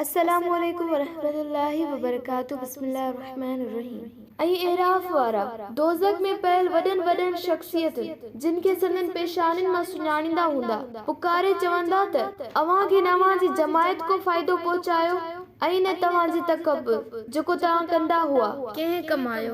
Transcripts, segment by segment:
السلام عليڪم ورحمة الله وبرڪاته بسم الله الرحمٰن الرحيم ۽ اعراف وارا، دوزخ ۾ پيل وڏن وڏن شخصيتن، جن کي سندن پيشانين مان سڃاڻيندا هوندا، پڪاري چوندا ته، اوهان کي نه اوهان جي جماعت ڪو فائدو پهچايو ۽ نه توهان جي تڪبر، جيڪو توهان ڪندا هئا. ڪنهن ڪم آيو؟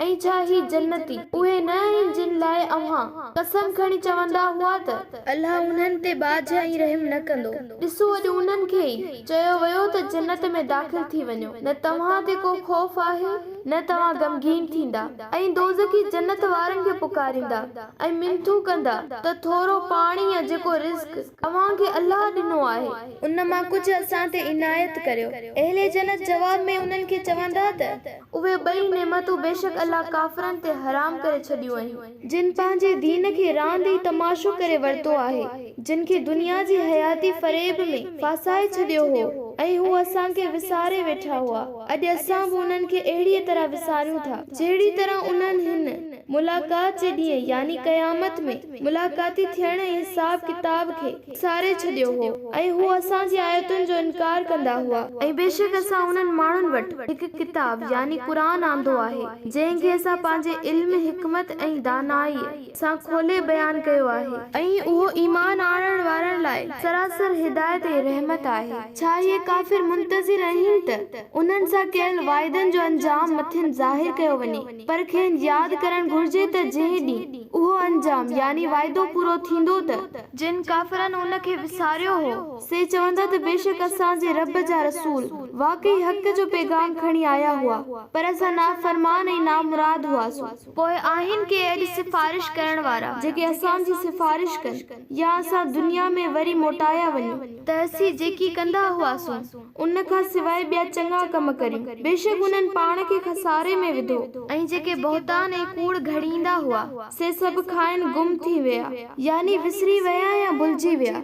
۽ ڇا هي جنتي اهي نه آهن جن لاء اوهان قسم کڻي چوندا هئا ته. الله انهن تي ٻاجهه ۽ رحم نه ڪندو. ڏسو اڄ انهن کي ئي چيو ويو ته جنت ۾ داخل ٿي وڃو، نه توهان تي ڪو خوف آهي نه توهان غمگين ٿيندا ۽ دوزخي جنت وارن کي پڪاريندا ۽ منٿون ڪندا ته ٿورو پاڻي يا جيڪو رزق اوهان کي الله ڏنو آهي. ان مان ڪجهه اسان تي عنايت ڪريو. اهل جنت جواب ۾ انهن کي چوندا ته. اهي ٻئي نعمتون بيشڪ الله ڪافرن تي حرام ڪري ڇڏيون آهن. جن پنهنجي دين کي راند ۽ تماشو ڪري ورتو آهي، جن کي دنيا جي حياتي فريب ۾ ڦاسائي ڇڏيو هو ۽ هو اسان کي وساري ويٺا هئا، اڄ اسان به انهن کي اهڙيء طرح وساريون ٿا، جهڙي طرح انهن هن، ملاقات جي ڏينهن يعني قيامت ۾، ملاقاتي ٿيڻ ۽ حساب ڪتاب کي، وساري ڇڏيو هو ۽ هو اسان جي آيتن جو انڪار ڪندا هئا. ۽ بيشڪ اسان انهن ماڻهن وٽ هڪ ڪتاب، يعني قرآن، آندو آهي، جنهن کي اسان پنهنجي علم، حڪمت ۽ دانائيء سان کولي بيان ڪيو آهي. ۽ اهو ايمان آڻڻ وارن لاء سراسر هدايت ۽ رحمت آهي. ڇا اهي ڪافر منتظر آهن ته انهن سان ڪيل واعدن جو انجام مٿن ظاهر ڪيو وڃي؟ پر کين ياد ڪرڻ گهرجي ته جنهن ڏينهن اهو انجام، يعني واعدو، پورو ٿيندو ته. جن ڪافرن ان کي وساريو هو، سي چوندا ته بيشڪ اسان جي رب جا رسول واقعي حق جو پيغام کڻي آيا هئا، پر اسان نافرمان ۽ نامراد هئاسون. پوء آهن ڪي اڄ سفارش ڪرڻ وارا، جيڪي اسان جي سفارش ڪن، يا اسان دنيا ۾ وري موٽايا وڃون، ته اسين جيڪي ڪندا هئاسون، ان کان سواء ٻيا چڱا ڪم ڪريون. بيشڪ انهن پاڻ کي خساري ۾ وڌو. ۽ جيڪي بهتان ۽ ڪوڙ گهڙيندا هئا، سي سڀ کانئن گم ٿي ويا، يعني وسري ويا يا ڀلجي ويا.